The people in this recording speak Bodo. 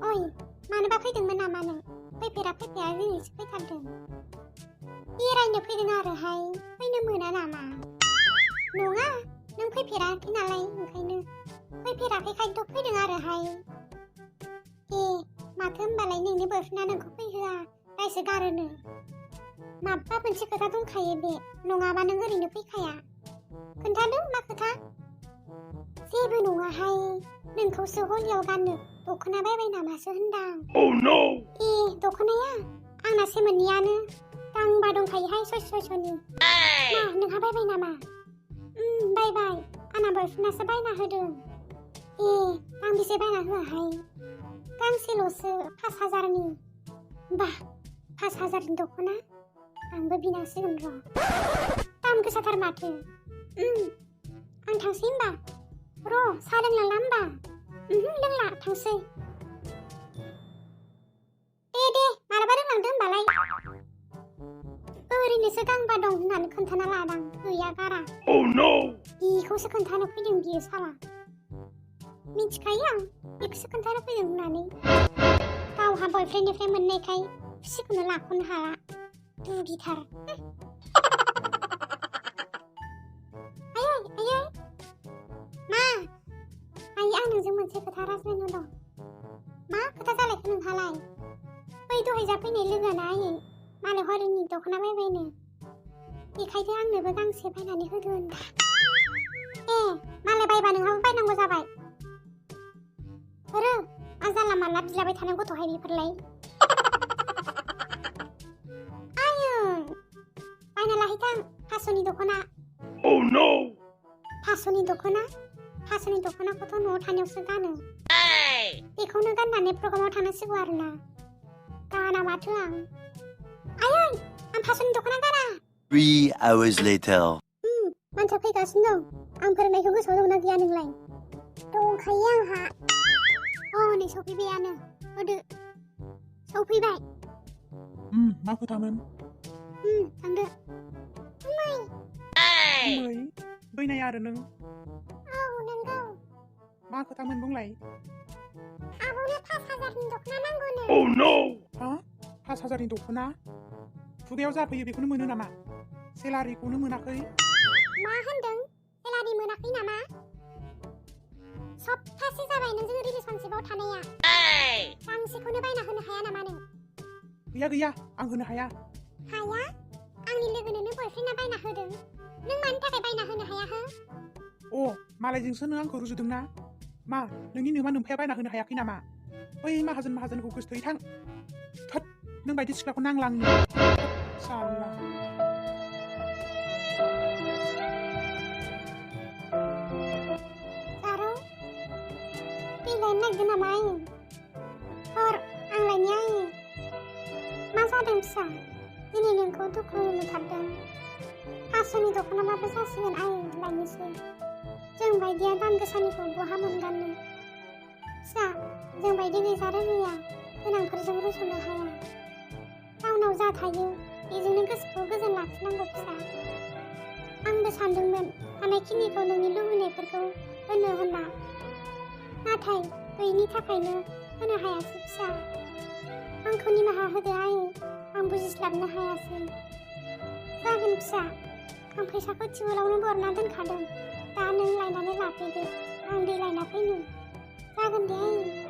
ओइ मानोबा फैदोंमोन नामा नों? फैफेरा दिनैसो फैथारदों। बेरायनो फैदों आरोहाय, फैनो मोना नामा? नङा, नों फैफेराखै नालाय ओंखायनो। फैफेराखैखायनोथ' फैदों आरोहाय। ए माथो होनबालाय नोंनि बयफ्रेन्डआ नोंखौ फैहोआ, रायसो गारोनो। माबा मोनसे खोथा दंखायो बे, नङाबा नों ओरैनो फैखाया। खोन्थादो मा खोथा? जेबो नङाहाय, नोंखौसो हलियाव गाननो दख'ना बायबाय नामासो होनदां। Oh no! ए दख'नाया आंना सेमोननियानो, गांबा दंखायोहाय 600नि। मा नोंहा बायबाय नामा? बायबाय, आंना बयफ्रेन्डआसो बायना होदों। ए गांबेसे बायना होआहाय? गांसेल'सो 5000नि। बा 5000नि दख'ना? आंबो बिनांसिगोन र'। दाम गोसाथार माथो। आं थांसै होमबा। र' साहा लोंलांला होमबा? लोंला, थांसै। दे मालाबा लोंलांदो होमबालाय। ओरैनोसो गांबा दं होननानै खोन्थाना लादां, गैया गारा। Oh no! बिखौसो खोन्थानो फैदों बियो साला। मिथिखायो आं, बेखौसो खोन्थानो फैदों होननानै। गावहा बयफ्रेन्डनिफ्राय मोननायखाय खुसिखौनो लाख'नो हाला। दुगिथार। आयै मा? आयै आं नोंजों मोनसे खोथा रायज्लायनो दं। मा खोथा जालायखो नोंहालाय? बै दहाय जाफैनाय लोगोआना आयै, मालाय हरिनि दख'ना बायबायनो। बेखायनो आंनोबो गांसे बायनानै होदो होनदा। ए मालाय बायबा नोंहाबो बायनांगौ जाबाय। मा जानला मानला बिलाबाय थानाय गथ'हाय बेफोरलाय। आयै बायना लाहैथां 500नि दख'ना। Oh no! 500नि दख'ना? 500नि दख'नाखौथ' न'आव थानायावसो गानो। बेखौनो गाननानै प्रग्रामाव थांनांसिगौ आरोना। गाना माथो आं। आयै आं 500नि दख'ना गाना। 3 hours later. मानसिया फैगासिनो दं। आं फोरोंनायखौ गोसोआव दंना गैया नोंलाय? दंखायो आंहा। नै सफैबायानो। होदो। सफैबाय। मा खोथामोन? थांदो। गुमै। गुमै? बैनाया आरो नों? औ नंगौ। मा खोथामोन बुंलाय? आब'नो 5000नि दख'ना नांगौनो। Oh no! हा? 5000नि दख'ना? खुगायाव जाफैयो बेखौनो मोनो नामा? सेलारिखौनो मोनाखै? मा होनदों? सेलारि मोनाखै नामा? सप्तासे जाबाय नोंजों रिलेसनशिपआव थानाया। गांसेखौनो बायना होनो हाया नामा नों? गैया, आं होनो हाया। हाया? आंनि लोगोनो नों बयफ्रेन्डआ बायना होदों। नों मानि थाखाय बायना होनो हाया हो? मालायजोंसो नों आंखौ रुजुदोंना? मा नोंनि नोमा नोम्फाया बायना होनो हायाखै नामा? बै माहाजोनखौ गोसोथोयै थां। थोद नों बायदि सिख्लाखौ नांला आंनो। साला। लायनो नागिरदों नामा आयै? हर आं लायनि आयै। मा जादों फिसा? दिनै नोंखौ दुखु मोनथारदों। 500नि दख'नाबाबो जासिगोन आयै, लायनोसै। जों बायदिया दाम गोसानिखौ बहा मोनगाननो? फिसा जों बायदि गैजा रोङैया गोनांफोरजों रुजुनो हाया। गावनाव जा थायो बेजोंनो गोसोखौ गोजोन लाखिनांगौ फिसा। आंबो सानदोंमोन हानायखिनिखौ नोंनि लुबैनायफोरखौ होनो होनना, नाथाय गैयिनि थाखायनो होनो हायासै फिसा। आंखौ निमाहा होदो आयै, आं बुजिस्लाबनो हायासै। जागोन फिसा, आं फैसाखौ टिउबवेलावनो बरना दोनखादों। दा नों लायनानै लाफैदो, आं दै लायना फैनो। जागोन दे आयै।